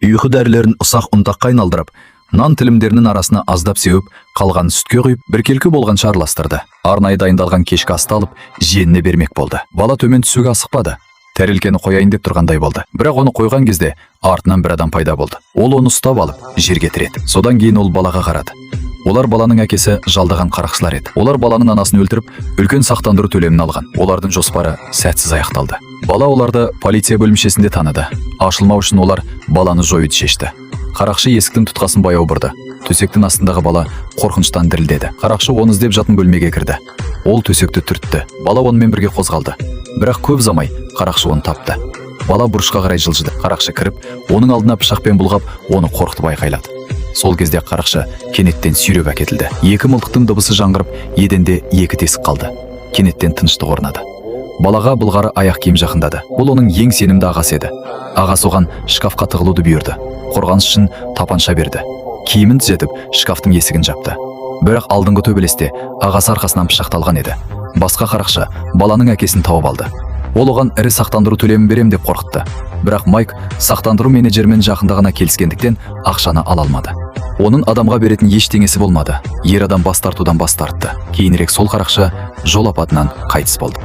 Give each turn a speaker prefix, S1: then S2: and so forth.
S1: Ұйқы дәрілерін ұсақ ұнтаққа айналдырып, нан тілімдерінің арасына аздап сеуіп, қалғанын сүтке құйып, біркелкі болғанша араластырды. Арнайы дайындалған кешкі асты алып, жиеніне бермек болды. Бала төмен түсуге асықпады. Тәрелкені қояйын деп тұрғандай болды. Бірақ оны қойған кезде артынан бір адам пайда болды. Ол оны ұстап алып, жерге тіреді. Содан кейін ол балаға қарады. Олар баланың әкесі жалдаған қарақшылар еді. Олар баланың анасын өлтіріп, үлкен сақтандыру төлемін алған. Олардың жоспары сәтсіз аяқталды. Бала оларды полиция бөлімшесінде таныды. Ашылмау үшін олар баланы жоюды шешті. Қарақшы есіктің тұтқасын баяу бұрды. Төсектің астындағы бала қорқыныштан дірілдеді. Қарақшы оны іздеп жатын бөлмеге кірді. Ол төсекті түртті. Бала онымен бірге қозғалды. Бірақ көп ұзамай қарақшы оны тапты. Бала бұрышқа қарай жылжыды. Қарақшы кіріп, оның алдына пышақпен бұлғап, оны қорқытып айқайлады. Сол кезде қарақшы кенеттен сүйреп әкетілді. Екі мылтықтың дыбысы жаңғырып, еденде екі тесік қалды. Кенеттен тыныштық орнады. Балаға былғары аяқ киім жақындады. Бұл оның ең сенімді ағасы еді. Ағасы оған шкафқа тығылуды бұйырды. Қорғаныс үшін тапанша берді. Киімін түзетіп, шкафтың есігін жапты. Бірақ алдыңғы төбелесте ағасы арқасынан пышақталған еді. Басқа қарақшы баланың әкесін тауып алды. Ол оған ірі сақтандыру төлемін берем деп қорқытты. Бірақ Майк сақтандыру менеджерімен жақында ғана келіскендіктен, ақшаны ала алмады. Оның адамға беретін ештеңесі болмады. Ер адам бас тартудан бас тартты. Кейінірек сол қарақшы жол апатынан қайтыс болды.